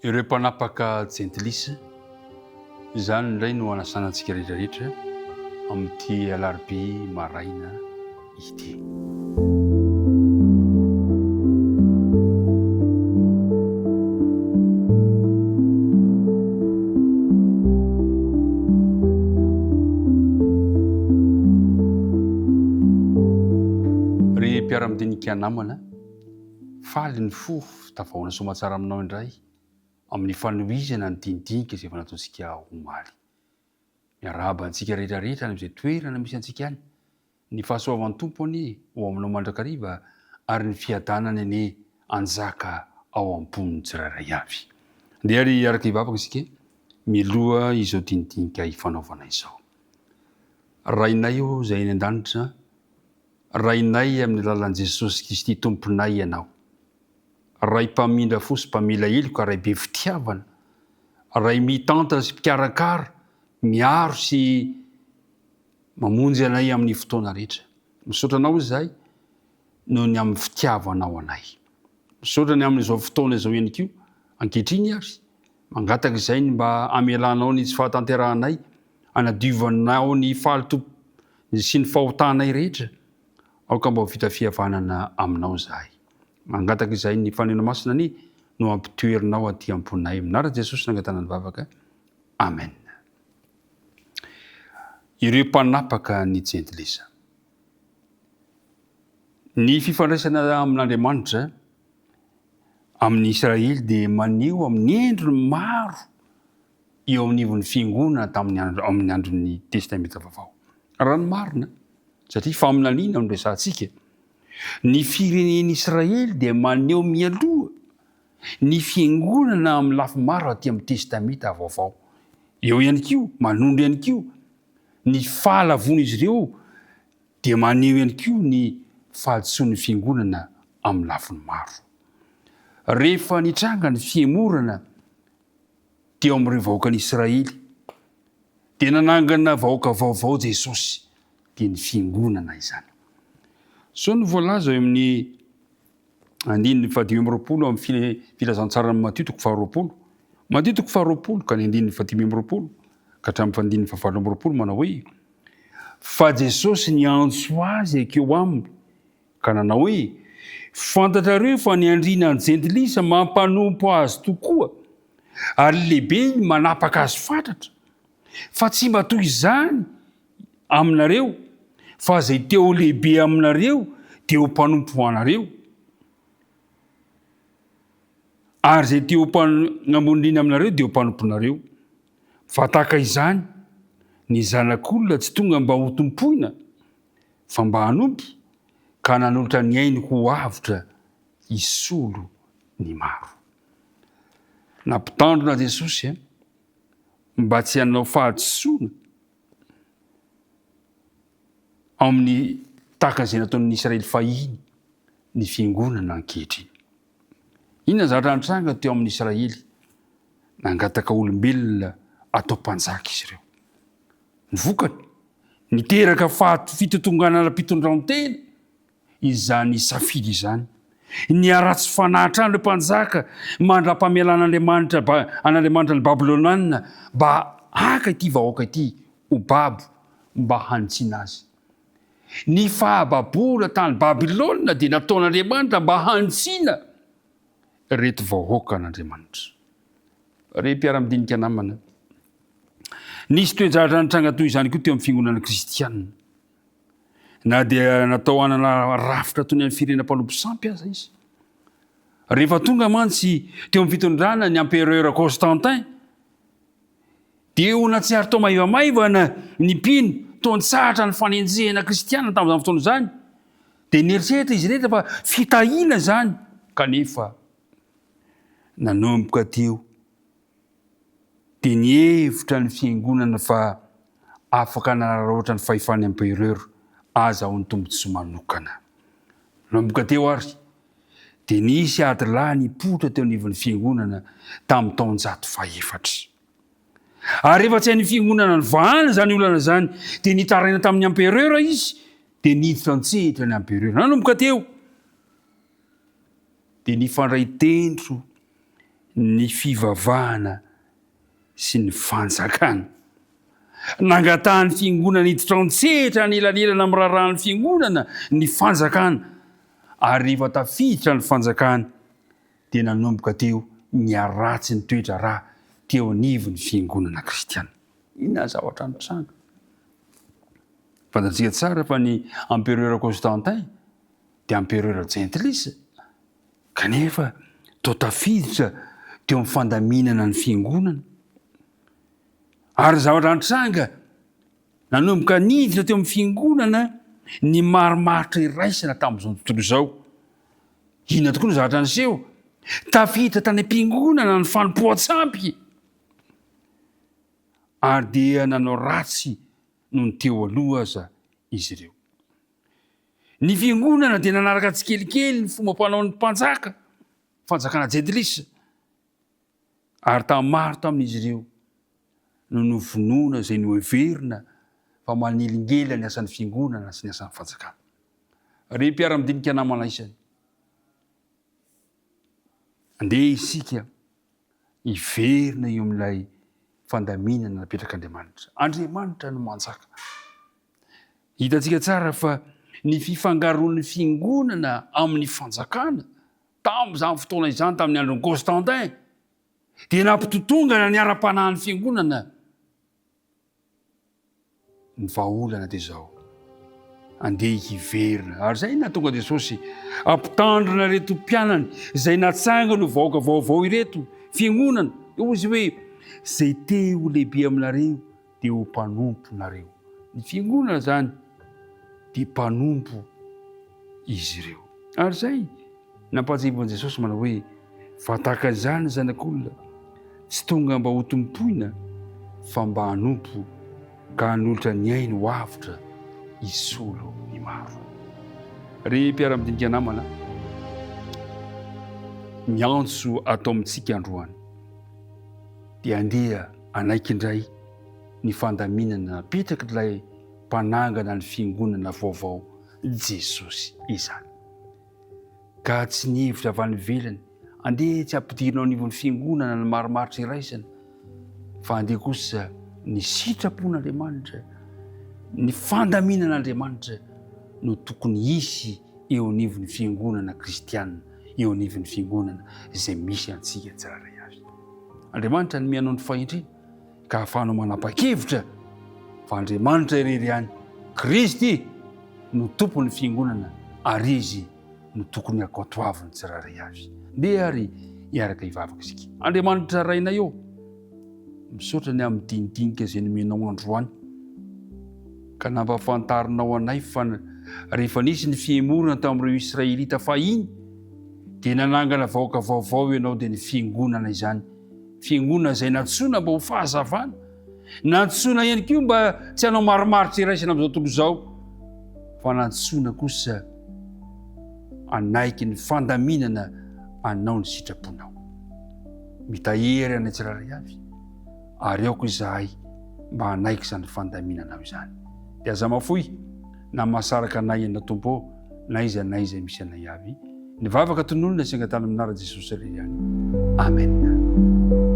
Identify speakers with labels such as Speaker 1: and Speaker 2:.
Speaker 1: Ireo mpanapaka jentilisa, izany indray no anasana antsika rehetra rehetra amin'ity alarobia maraina ity. Ry mpiara-midinika namana, faly ny fo tafahoana soamatsara aminao indray amin'ny fanohizana ny dinidinika izay efa nataontsika omaly. Miarahaba antsika rehetra rehetra any amin'izay toerana misy antsika any. Ny fahasoavan'ny Tompo anie ho aminao mandrakariva ary ny fiadanany anie hanjaka ao am-pon'ny tsirairay avy. Andeha ary hiaraka hivavaka isika mialoha izao dinidinika ifanaovana izao. Rainay ô izay any an-danitra, Rainay amin'ny alalan'i Jesosy Kristy Tomponay Ianao. Ray mpamindra fo sy mpamela heloka, Ray be fitiavana, Ray mitantana sy mpikarakara, miaro sy mamonjy anay amin'ny fotoana rehetra. Misaotra Anao izahay noho ny amin'ny fitiavanao anay. Misaotra ny amin'izao fotoana izao ihany koa, ankehitriny ary, mangataka izay ny mba hamelanao ny tsy fahatanterahanay, hanadiovanao ny fahalotoam sy ny fahotanay rehetra, aoka mba ho vita fihavanana aminao izahay. Mangataka izay ny Faneno Masina anie no ampitoerinao aty am-ponay. Amin'ny anaran'i Jesosy nangatana ny vavaka. Amen. Ireo mpanapaka ny jentilisa. Ny fifandraisana amin'Andriamanitra amin'ny Israely dia maneho amin'ny endriny maro eo anivon'ny fiangonana tamin'ny andro amin'ny andron'ny Testamenta Vaovao. Raha ny marina, satria faminaniana no resahantsika, ny firenen'Israely dia maneho mialoha ny fiangonana amin'ny lafy maro aty amin'ny Testamenta Vaovao. Eo ihany koa, manondro ihany koa ny fahalavoan'izy ireo dia maneho ihany koa ny fahadisoan'ny fiangonana amin'ny lafiny maro. Rehefa nitranga ny fihemorana teo amin'ireo vahoakan'Israely, dia nanangana vahoaka vaovao Jesosy, dia ny fiangonana izany. Izao no voalaza eo amin'ny andininy fahadimy amby roapolo amin'ny filazantsaran'i Matio toko faharoapolo. Matio toko faharoapolo ka ny andininy fahadimy amby roapolo ka hatramin'ny andininy fahavalo amby roapolo manao hoe, Fa Jesosy niantso azy hankeo aminy ka nanao hoe, Fantatrareo fa ny andriana ny jentilisa mampanompo azy tokoa, ary ny lehibeny manapaka azy fatratra. Fa tsy mba toy izany aminareo, fa izay te ho lehibe aminareo dia ho mpanompo ho anareo, ary izay te ho ambony indrindra aminareo dia ho mpanomponareo. Fa tahaka izany, ny Zanak'olona tsy tonga mba hotompoina, fa mba hanompo, ka nanolotra ny ainy ho avotra hisolo ny maro. Nampitandrina Jesosy mba tsy hanao fahadisoana amin'ny tahaka izay nataon'ny Israely fahiny ny fiangonana ankehitriny. Inona ny zavatra nitranga teo amin'ny Israely? Nangataka olombelona atao mpanjaka izy ireo. Ny vokany, niteraka faha fitotonganana ara-pitondrantena izany safidy izany. Niharatsy fanahy hatrany ireo mpanjaka mandra-pamelan'Andriamanitra an'Andriamanitra ny Babyloniana mba haka ity vahoaka ity ho babo mba hanitsiana azy. Ny fahababoana tany Babylona dia nataon'Andriamanitra mba hanitsiana ireto vahoakan'Andriamanitra. Ry mpiara-midinika namana, nisy toe-javatra nitranga toy izany koa teo amin'ny fiangonana kristianina. Na dia natao hanana rafitra toy ny an'ny firenena mpanompo sampy aza izy. Rehefa tonga mantsy teo amin'ny fitondrana ny empereur Constantin, dia ho nahatsiaro toa maivamaivana ny mpino, toa nitsahatra ny fanenjehana kristiana tamin'izany fotoana izany. Dia nieritreritra izy rehetra fa fitahiana izany, kanefa nanomboka teo dia nihevitra ny fiangonana fa afaka nanararaotra ny fahefan'ny empereur aza ho ny tombontsoa manokana. Nanomboka teo ary dia nisy ady lahy nipoitra teo anivon'ny fiangonana tamin'ny taonjato fahefatra. Ary rehefa tsy hain'ny fiangonana nivahana izany olana izany dia nitaraina tamin'ny empereur izy dia niditra an-tsehatra ny empereur. Nanomboka teo dia nifandray tendro. ny fivavahana sy ny fanjakana. Nangatahan'ny fiangonana hiditra an-tsehatra hanelanelana amin'ny raharahan'ny fiangonana ny fanjakana, ary rehefa tafiditra ny fanjakana dia nanomboka teo niharatsy ny toe-draharaha teo anivon'ny fiangonana kristiana. Inona ny zavatra nitranga? Fantatsika tsara fa ny empereur Constantin dia empereur jentilisa. Kanefa toa tafiditra teo amin'ny fandaminana ny fiangonana. Ary ny zavatra nitranga, nanomboka niditra teo amin'ny fiangonana ny marimaritra iraisana tamin'izao tontolo izao. Inona tokoa no zavatra niseho? Tafiditra tany am-piangonana ny fanompoan-tsampy. Ary dia nanao ratsy noho ny teo aloha aza izy ireo. Ny fiangonana dia nanaraka tsikelikely ny fombam-panaon'ny mpanjaka, fanjakana jentilisa, ary tamin'ny maro tamin'izy ireo no novonoina izay noheverina fa manelingelina ny asan'ny fiangonana sy ny asan'ny fanjakana. Ry mpiara-midinika namana isany, andeha isika hiverina eo amin'ilay fandaminana napetrak'Andriamanitra. Andriamanitra no manjaka. Hitantsika tsara fa ny fifangaroan'ny fiangonana amin'ny fanjakana tamin'izany fotoana izany tamin'ny andron'i Constantin dia nampitotongana ny ara-panahin'ny fiangonana. Ny vahaolana dia izao, andeha hiverina. Ary izay nahatonga Jesosy hampitandrina ireto mpianany izay natsangany ho vahoaka vaovao ireto, fiangonana. Hoy izy hoe, izay te ho lehibe aminareo dia ho mpanomponareo. Ny fiangonana izany dia mpanompo izy ireo. Ary izay nampahatsiahivan'i Jesosy manao hoe, fa tahaka izany ny Zanak'olona, tsy tonga mba hotompoina fa mba hanompo ka hanolotra ny ainy ho avotra hisolo ny maro. Ry mpiara-midinika namana, ny antso atao amintsika androany dia andeha hanaiky indray ny fandaminana napetrak'ilay mpanangana ny fiangonana vaovao Jesosy izany. Ka tsy ny hevitra avy any ivelany, andeha tsy ampidirina ao anivon'ny fiangonana ny marimaritra iraisana, fa andeha kosa ny sitrapon'Andriamanitra, ny fandaminan'Andriamanitra no tokony hisy eo anivon'ny fiangonana kristiana, eo anivon'ny fiangonana izay misy antsika tsirairay avy. Andriamanitra no mianao ny fahendrena ka ahafahanao manapa-kevitra fa Andriamanitra irery ihany, Kristy, no tompon'ny fiangonana ary Izy no tokony hankatoavin'ny tsirairay avy. Ndeha ary hiaraka hivavaka isika. Andriamanitra Rainay ô, misaotra ny amin'ny dinidinika izay nomenao androany ka nampahafantarinao anay fa rehefa nisy ny fihemorana tamin'ireo Israelita fahiny dia nanangana vahoaka vaovao ianao dia ny fiangonana izany. Fiangonana izay nantsoina mba ho fahazavana. Nantsoina ihany koa mba tsy hanao marimaritra iraisana amin'izao tontolo izao, fa nantsoina kosa hanaiky ny fandaminana anao ny sitraponao. Mitahiry anay tsirairay avy, ary aoka izahay mba hanaiky izany fandaminanao izany. Dia aza mafoy na mahasaraka anay ianao Tompo ô, na aiza na aiza misy anay avy. Ny vavaka tononina sy angatahana amin'ny anaran'i Jesosy irery ihany. Amen.